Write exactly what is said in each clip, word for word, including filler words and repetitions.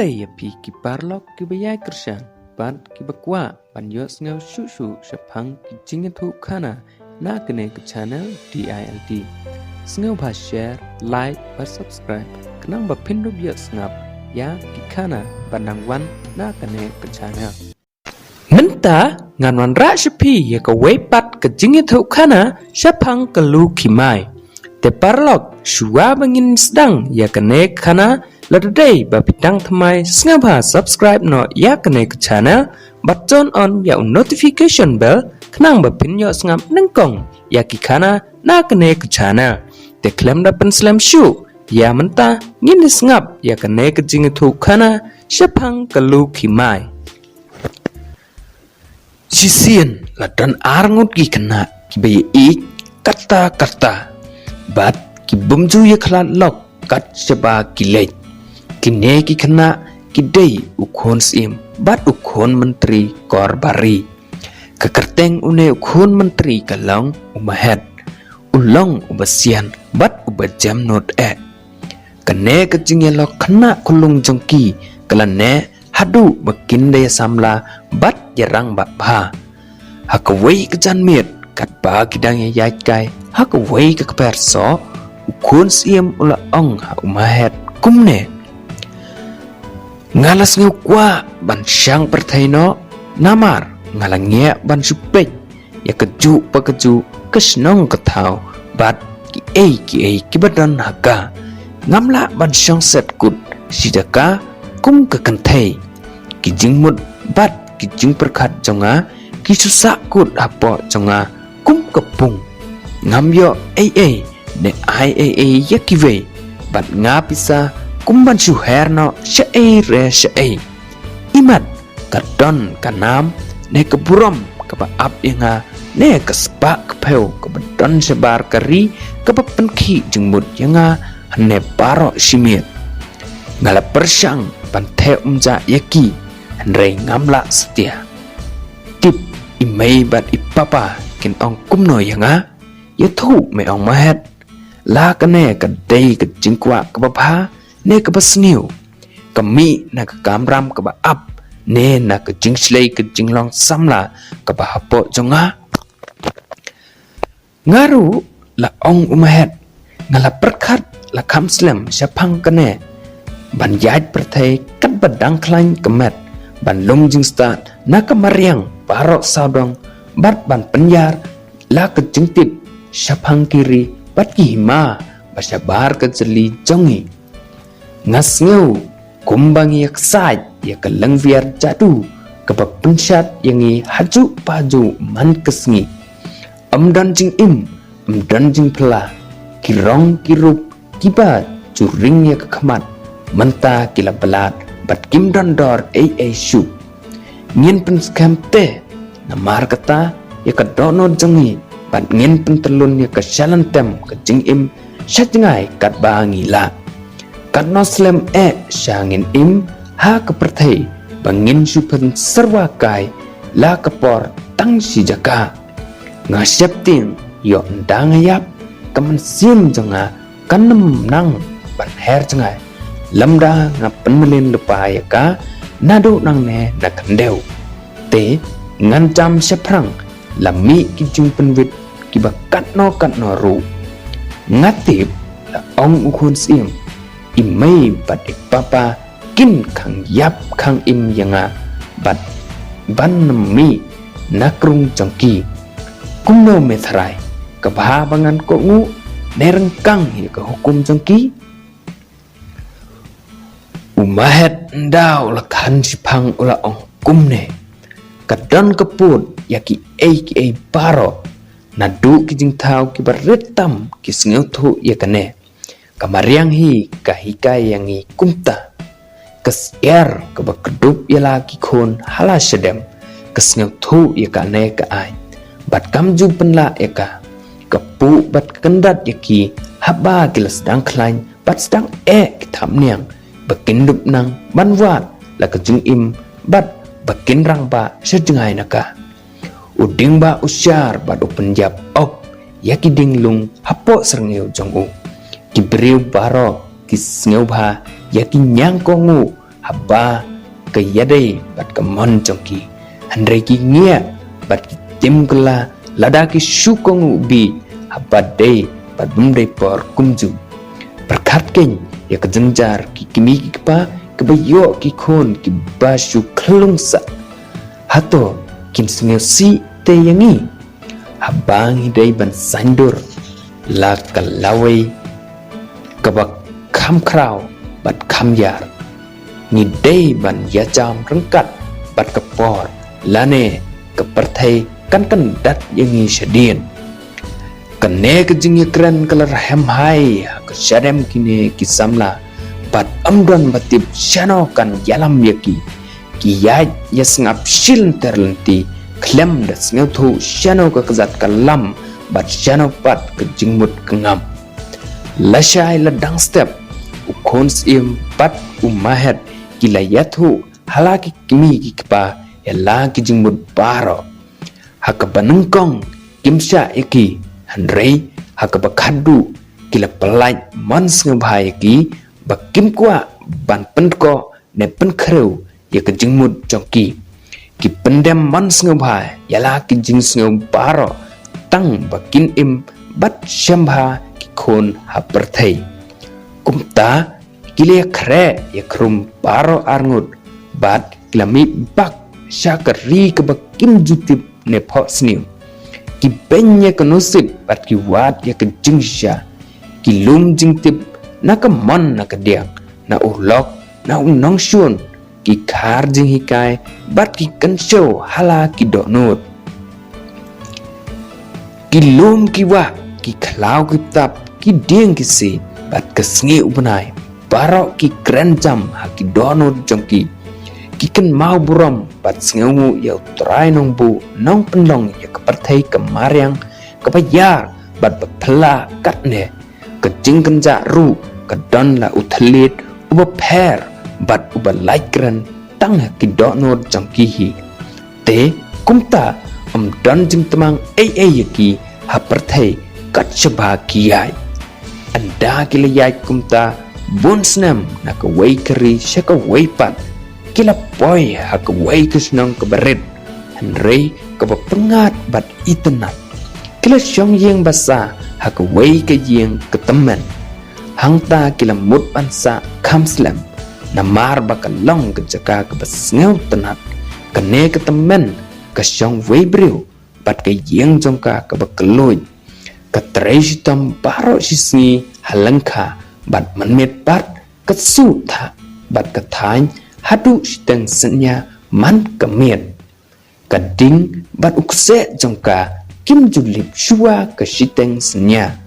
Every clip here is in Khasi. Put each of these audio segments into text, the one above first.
Khublei ïa phi ki paralok kiba ïai kyrshan bad kiba kwah ban ïohsngew shuh shuh shaphang ki jingïathuhkhana na kane ka channel D I L D. Sngewbha share, like bad subscribe khnang ba phin dup ïohsngew ïa ki khana ba nang wan na kane ka channel. Mynta ngan wanrah sha phi ïa kawei pat ka jingïathuhkhana shaphang ka lu khimai. Te paralok, shuwa ba ngin sdang ïa kane ka khana, lada dei ba phi dang thymmai, sngewbha subscribe noh ïa kane ka channel bad turn on ïa u notification bell khnang ba phin ïohsngew nyngkong ïa ki khana na kane ka channel. Te khlem da pynslem shuh, ïa mynta ngin ïa sngap ïa kane ka jingïathuhkhana shaphang ka lu khimai. Shisien la don ar ngut ki khynnah kiba ïeit katta katta bad ki bym ju ïakhlad lok kat shaba ki leit. Kine ki khynnah ki dei u khun syiem bad u khun myntri Korbari. Ka kyrteng une u khun myntri ka long u Mahet. U long uba sian bad uba jem nud eh. Kane ka jingïalok khynnah khyllung jong ki ka la neh haduh ba kin da ïa samla bad ïa rangbah bha. Ha kawei ka janmiet katba ki dang ïaid kai ha kawei ka kper soh, u khun syiem u la ong ha u Mahet kumne: Nga la sngew kwah ban shang pyrthei noh, namar nga la ngiah ban shu peit ïa kajuh pa kajuh ka shnong ka thaw bad kiei kiei kiba don ha ka. Ngam lah ban shong set kut shi jaka kum ka kynthei. Ki jingmut bad ki jingpyrkhat jong nga ki shu sah kut hapoh jong nga kum ka pung. Ngam ïoh ei ei ne ai ei ei ïa kiwei bad nga pisa kum ban shu her noh shaei re shaei. Imat ka don ka nam ne ka burom kaba ap ïa nga ne ka spah ka phew kaba don shabar ka ri kaba pynkhih jingmut ïa nga hane baroh shi miet. Nga la pyrshang ban theh umjah ïa ki hynrei ngam lah satia. Tip i mei bad i papa kin ong kumno ïa nga? Ïathuh me ong Mahet. La kane ka dei ka jingkwah kaba bha ne kaba sniew? Ka mih na ka kamram kaba ap ne na ka jingshlei ka jinglong samla kaba hapoh jong nga? Nga ruh, la ong u Mahet, nga la pyrkhat la kham slem shaphang kane ban ïaid pyrthei katba dang khlaiñ ka met ban lum jingstad na ka mariang baroh sawdong bad ban pynïar la ka jingtip shaphang ki ri bad ki hima ba shabar ka jylliew jong ngi. Nga sngew kumba ngi ïa ksaid ïa ka lynviar jadu kaba pynshad ïa ngi hajuh pajuh man ka sngi. Ym don jingim, ym don jingphylla, ki rong ki rup kiba ju ring ïa ka khmat mynta ki la blad bad kim don dor ei ei shuh. Ngin pynskhem te, namar kata ïa ka dohnud jong ngi bad ngin pyntyllun ïa ka shalynter ka jingim sha jngai katba ngi lah. Katno slem eh sha ngin im ha ka pyrthei ba ngin shu pynsyrwa kai la ka por tang shi jaka. Nga sheptieng ïoh ynda nga ïap ka mynsiem jong nga kan ym nang ban her jngai lymda nga pynmlien lypa ïa ka naduh nangne na khyndew. Te ngan jam shaphrang la mih ki jingpynwit kiba katno katno ruh. Nga tip, la ong u khun syiem, i mei bad i papa kin khang ïap khang im ïa nga bad ban nym mih na krung jong ki. Kumno me tharai, ka bha ba ngan kohnguh ne ryngkang ïa ka hukum jong ki? U Mahet ynda u la khan shiphang u la ong kumne: Ka don ka pud ïa kiei kiei baroh, naduh ki jingthaw kiba rit tam ki sngewthuh ïa kane. Ka mariang hi ka hikai ïa ngi kumta. Ka syiar kaba kdup ïa la ki khun ha la shadem ka sngewthuh ïa kane ka aiñ bad kam ju pynlah ïa ka. Ka puh bad ka kyndat ïa ki haba ki la sdang khlaiñ bad sdang eh ki thapniang ba kin dup nang ban wad la ka jingim bad ba kin rangbah sha jngai na ka. U ding ba u shar bad u pynïap ok ïa ki ding lung hapoh syrngiew jong u. Ki briew baroh ki sngewbha ïa ki ñiang kohnguh haba ka ïadei bad ka mon jong ki. Hynrei ki ngiah bad ki tim kylla lada ki shu kohnguh bih haba dei bad bym dei por kumjuh. Pyrkhat keiñ ïa ka jynjar ki kmie ki kpa kiba ïoh ki khun kiba shu khyllung sah. Hato kin sngewsih te ïa ngi? Haba ngi dei ban saiñdur la ka lawei kaba kham khraw bad kham ïar, ngi dei ban ïajam ryngkat bad ka por lane ka pyrthei kan kyndat ïa ngi shadien. Kane ka jingïakren ka la rhem hai ha ka shadem kine ki samla bad ym don ba tip shano kan ïalam ïa ki. Ki ïaid ïasngap shi lynter lynti khlem da sngewthuh shano ka kjat ka lam bad shano pat ka jingmut ka ngam. Lashai la dang step, u khun syiem bad u mahet ki la ïathuh ha la ki kmie ki kpa ïa la ki jingmut baroh. Ha kaba nyngkong kim shah ïa ki, hynrei ha kaba khatduh ki la pyllait mon sngewbha ïa ki ba kim kwah ban pynkoh ne pynkhrew ïa ka jingmut jong ki. Ki pyndem mon sngewbha ïa la ki jingsngew baroh tang ba kin im bad shem bha ki khun ha pyrthei. Kumta ki la ïakhreh ïakhrum baroh arngut bad ki la mih bak sha ka ri kaba kim ju tip ne phohsniew. Ki beiñ ïa ka nusip bad ki wad ïa ka jingshisha. Ki lum jingtip na ka mon na ka diang, na u lok, na u nongshun, ki khar jinghikai bad ki kynshew ha la ki dohnud. Ki lum ki wah, ki khlaw ki btap, ki dieng ki siej bad ka sngi u bnai, baroh ki kren jam ha ki dohnud jong ki. Ki kynmaw burom bad sngewnguh ïa U Trai Nongbuh Nongpynlong ïa ka pyrthei ka mariang kaba ïar bad ba phylla katne. Ka jingkynjah ruh ka don la u thylliej uba pher bad uba lait kren tang ha ki dohnud jong ki hi. Te kumta ym don jingtmang ei ei ïa ki ha pyrthei kat shaba ki ïaid. Ynda ki la ïaid kumta bun snem na kawei ka ri sha kawei pat, ki la poi ha kawei ka shnong kaba rit, hynrei kaba pyngngad bad itynnad. Ki la shong ïing basa ha kawei ka ïing ka tymmen. Hangta ki la mut ban sah kham slem, namar ba ka long ka jaka kaba sngewtynnad. Kane ka tymmen ka shong wei briew bad ka ïing jong ka kaba kylluid. Ka trei shitom baroh shisngi ha lyngkha bad mynmiet pat ka suh thah bad ka thaiñ haduh shiteng synñia man ka miet. Ka ding bad u kseh jong ka kim ju lip shuwa ka shiteng synñia.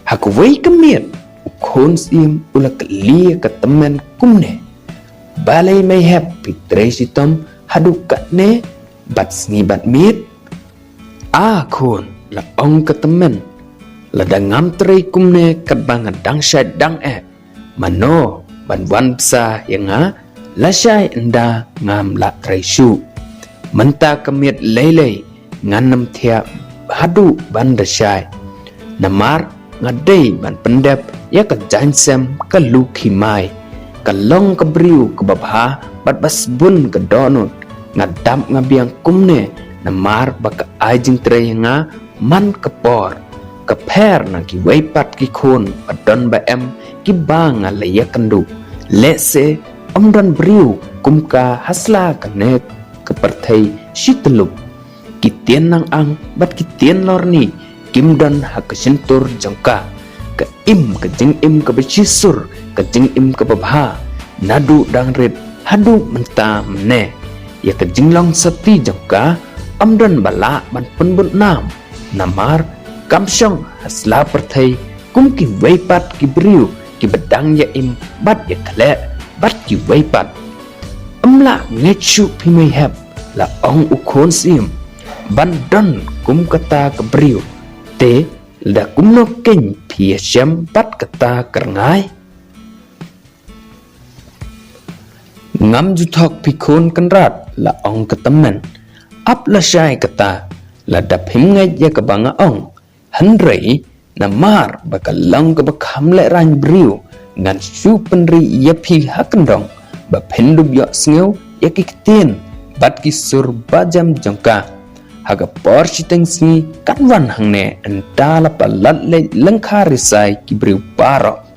Ha kawei ka miet u khun syiem u la kylli ïa ka tymmen kumne: Balei mei hep phi trei shitom haduh katne bad sngi bad miet? A khun, la ong ka tymmen, lada ngam trei kumne katba nga dang shait dang eh, mano ban wan bsa ïa nga lashai ynda ngam lah trei shuh? Mynta ka miet lei lei ngan ym thiah haduh ban da shai. Namar nga dei ban pyndep ïa ka jaiñsem ka Lukhimai. Ka long ka briew kaba bha bad ba sbun ka dohnud. Nga dap nga biang kumne namar ba ka ai jingtrei ïa nga man ka por. Ka pher na kiwei pat ki khun ba don ba em kiba nga la ïakynduh. Lehse ym don briew kum ka ha sla kane ka pyrthei shi tyllup. Ki tien nang ang bad ki tien lorni kim don ha ka shyntur jong ka. Ka im ka jingim kaba shisur, ka jingim kaba bha, naduh dang rit haduh mynta mynne. Ïa ka jinglong sati jong ka ym don ba lah ban pynbun nam. Namar kam shong ha sla pyrthei kum kiwei pat ki briew kiba dang ïa im bad ïa khleh bad kiwei pat. Ym lah ngeit shuh phi mei hep, la ong u khun syiem, ban don kum kata ka briew. Te lada kumno keiñ phi ïashem bad kata ka rngai? Ngam ju thok phi khun kynrad, la ong ka tymmen. Ap lashai kata, lada phim ngeit ïa kaba nga ong. Hynrei namar ba ka long kaba kham lehraiñ briew, ngan shu pynri ïa phi ha kyndong. ba phin dup ïohsngew ïa ki ktien bad ki sur bajem jong ka. Ha ka por shiteng sngi kan wan hangne, ynda la palat leit lyngkha risai ki briew baroh.